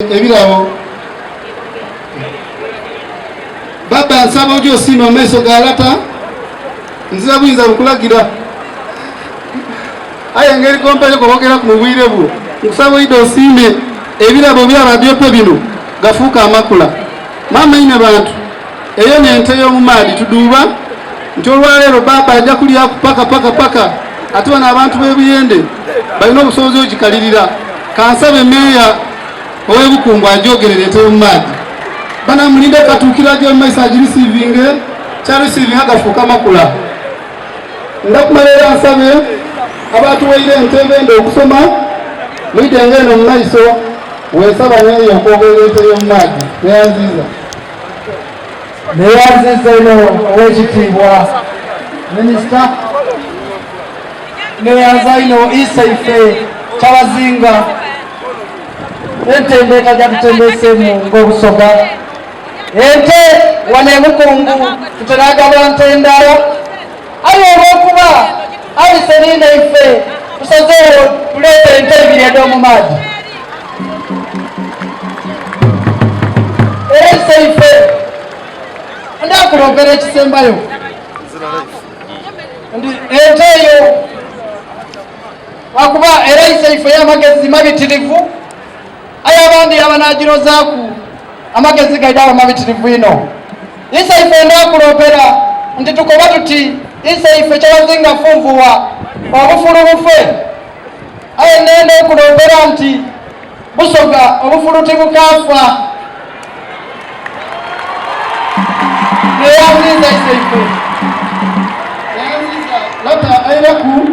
Ebirabo. Baba nsaba oje osiime mu maiso ga lata, nzira buyinza bukulagira. Aye engeri gompaire kwogeraku mu bwire bwo, nkusaba oidhe osiime ebirabo bya Badyope bino gafuuke amakula. Maama inhe bantu, eyo n'ente y'omu maadhi tudhuuba nti olwaleero Bbaabba aja kulyaku paka paka paka ate bano abantu b'e Buyende balina obusobozi ogikalirira. Kansabe Meeya ow'e Bukungu agyogerere ente y'omu maadhi. Banamulinde katuukira aje mu maiso agirisiivinge, kyarisiivinga gafuuka makula. Ndakumala era nsabe abaatuwaire ente benda okusoma mwidhe nga eno mu maiso. Wensaba neeyo okwogerera ente y'omu maadhi. Neyanziiza. Neyanziza inho Owekitiibwa Minisita. Neyanza inho Iseife Kyabazinga entendeeka gyatutendeeseemu ng'Obusoga. Ente wano e Bukungu tutera gaba nte ndala aye olwokuba abise ninaife tusazeewo tuleete ente ibiri edh'omu maadhi. Era Iseife ndakuloopera ekisembayo nti ente eyo lwakuba era Iseife y'amagezi mabitirivu aye abandi abanagirozaaku amagezi gaidha aba mabitirivu inho. Iseife ndakuloopera nti tukoba tuti Iseife Kyabazinga funvugha obufulu bufe aye nenda okuloopera nti Busoga obufulu tibukaafa. Neyanziiza Iseife. Neyanziiza Lata airaku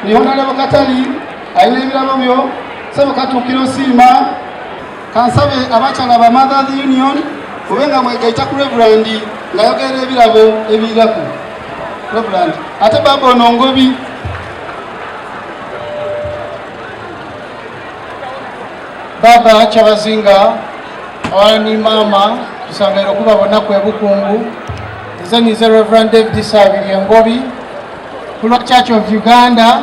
ni Honalebo Katali alina ebirabo byo sebo Katuukiro osiima. Kansabe abakyala ba Mothers Union mube nga mwegaita ku Reverend ng'ayogerera ebirabo ebiiraku. Reverend ate baba ono Ngobi. Baba Kyabazinga awalala ni maama tusangaire okubabonaku e Bukungu. Nze ninze Rev. David Saabirye Ngobi ku lwa Church of Uganda.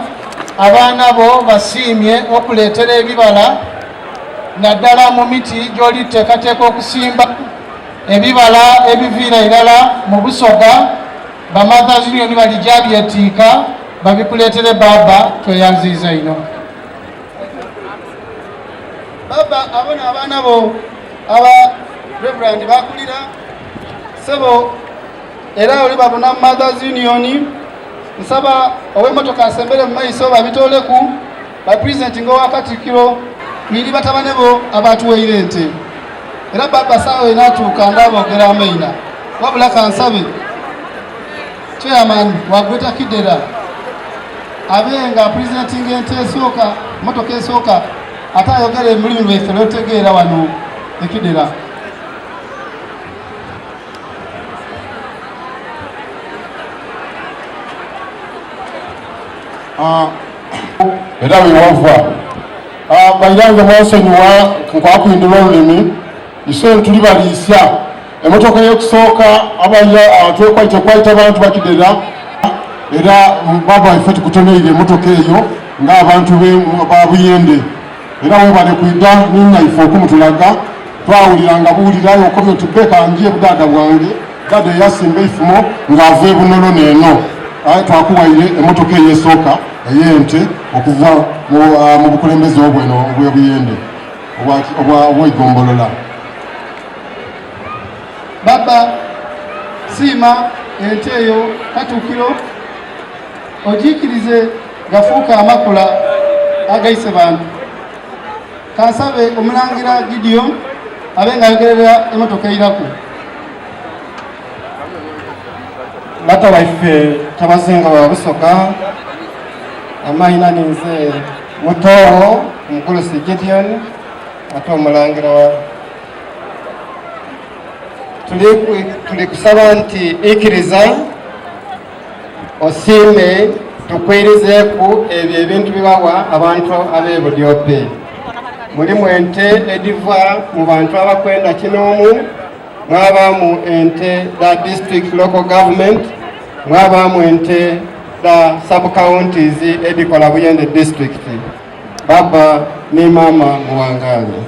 Abaana bo basiimye okuleetera ebibala naddala mu miti gy'oli tuteekateeka okusimba ebibala ebiviira irala mu Busoga. Ba Mothers Union balija byetiika babikuleetere baaba tweyanziiza inho. Baba abona abaana bo aba Reverend bakulira sebo era oli babona Mothers Union nsaba ow'emmotoka asembere mu maiso babitooleku ba president ng'owa Katikkiro niri batabane bo abatuweire ente era baba saawa enatuuka ndabogera amaina wabula kansabe chairman wa Greater Kidera abe nga presenting ente esooka motoka esooka ate ayogere emulimi lwaife lwetutegeera wano ekidera. Ah, era wewava ah, bairange mwansonyiwa nkwakuhindula olulimi iso tuli baliisya Emotoka ey'okusooka abaya twekwaita kwaita abantu bakidera era baba ife tukutoneire emotoka eyo ng'abantu ba Buyende era webale kwida ninaife okumutulaga twawulira nga buwulira aye okobye oti beka nje budaada bwange dada eyasimba eifumo ng'ava e Bunono neeno aye twakuwaire emotoka eyo esooka ey'ente okuva mu bukulembeze obweno obw'e Buyende obw'eigombolola. Baba siima ente eyo Katuukiro ogiikirize gafuuke amakula agaise bantu. Kansabe Omulangira Gideon abe nga ayogerera emotoka eiraku. Lata waife Kyabazinga wa Busoga, amaina ninze Mutowo Mugulusi Gideon ate Omulangira wa Tuli kusaba nti ikiriza osiime tukwirizeeku ebyo ebintu bye bawa abantu ab'e Budyope. Mulimu ente edhiva mu bantu abakwenda kinoomu, mwabaamu ente dha district local government, mwabaamu ente dha sub counties edhikola Buyende district. Baba ni maama muwangaale.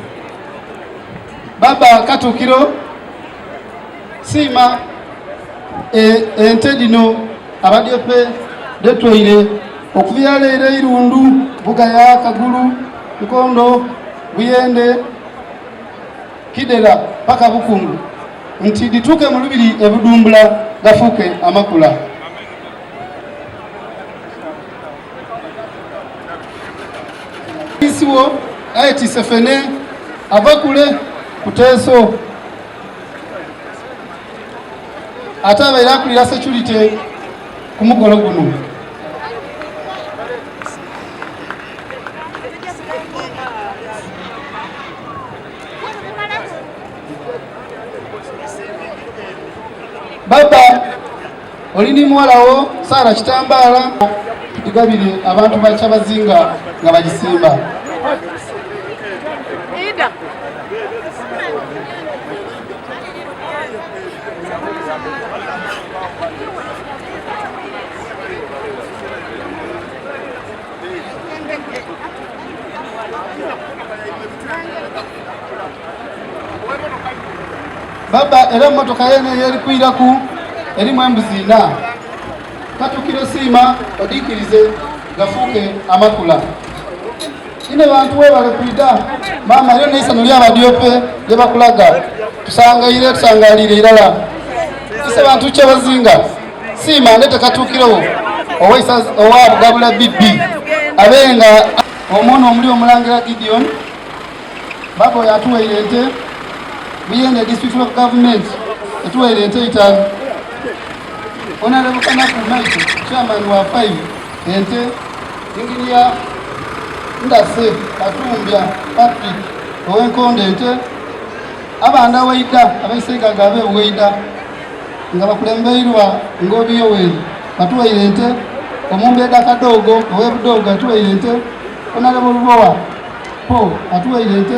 Baba Katukiro siima ente dhino abadyope dhetweire okuviira leero Irundu, Bugaya, Kagulu, Nkondo, Buyende, Kidera paka Bukungu nti dhituuke mu lubiri e Budumbula gafuuke amakula. Isiwo ayetiise fene ava kule kuteeso ate abaire akulira security ku mukolo guno. Baba oli ni muwala wo Sara Kitambaala tugabire abantu ba Kyabazinga nga bagisimba. Baba era emotoka yene eyerikwiraku erimu embuzi ina. Katukiro siima odikirize gafuuke amakula. Ine bantu webale kwida mama eryo neisano lyabadyope lyebakulaga tusangaire tusangalire irala ise bantu kyabazinga siima ndete katukirewo owa Bugabula BB abenga omwono omuli omulangira Gideon baba oyo atuwaire ente Buyende district of government etuwaire ente itaanu Honorable Kanaku Michael chairman wa 5 ente Engineer Ndase Katumbya Patrick ow'enkondo ente abanda Waida abaiseigaga abe Waida nga bakulembeirwa Ngobi Yoweri batuwaire ente Omumbeda Kadogo ow'e Budogo atuwaire ente Honorable Lubowa Paul atuwaire ente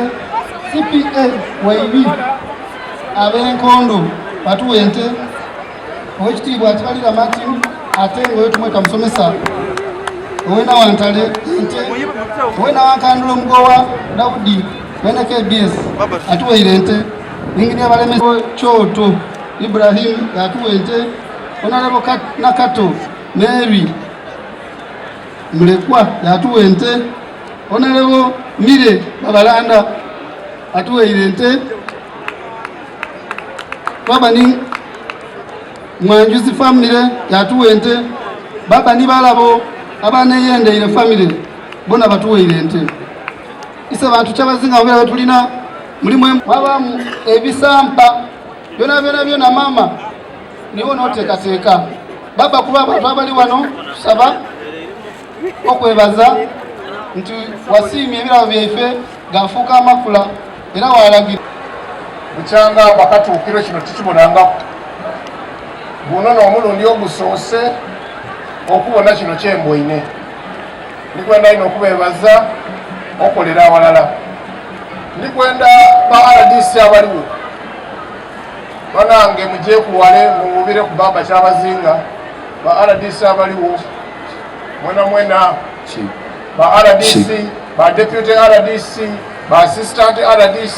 CPA Waibi ab'enkondo batuwa ente Owekitiibwa Kibalira Martin ate nga oyo tumweta musomesa owenawantale ente owenawankandula omugowa Daudi wene KBS atuwaire ente Engineer Baleme Kyoto Ibrahim atuwa ente Honorable Nakato Mary Mulekwa yatuwa ente Honorable Mire Babalanda atuwaire ente Baba ni Mwanjuzi family yatuwa ente baba ni balabo abaneyendeire family bona batuweire ente ise bantu kyabazinga mubira betulina mulimu wabamu ebisampa byona byona byona mama niwo noteekateeka baba kuba abantu abali wano tusaba okwebaza nti wasiimye ebirabo byaife gafuuka amakula era walagira bukyanga bakatuukiro kino tikibonangaku guno n'omulundi ogusoose okubona kino kyemboine ndikwenda ino okubebaza okolera awalala ndikwenda ba RDC abaliwo banange mujekuwale muwubire ku baba kyabazinga ba RDC abaliwo mwena mwena ba RDC ba deputy RDC ba assistant RDC.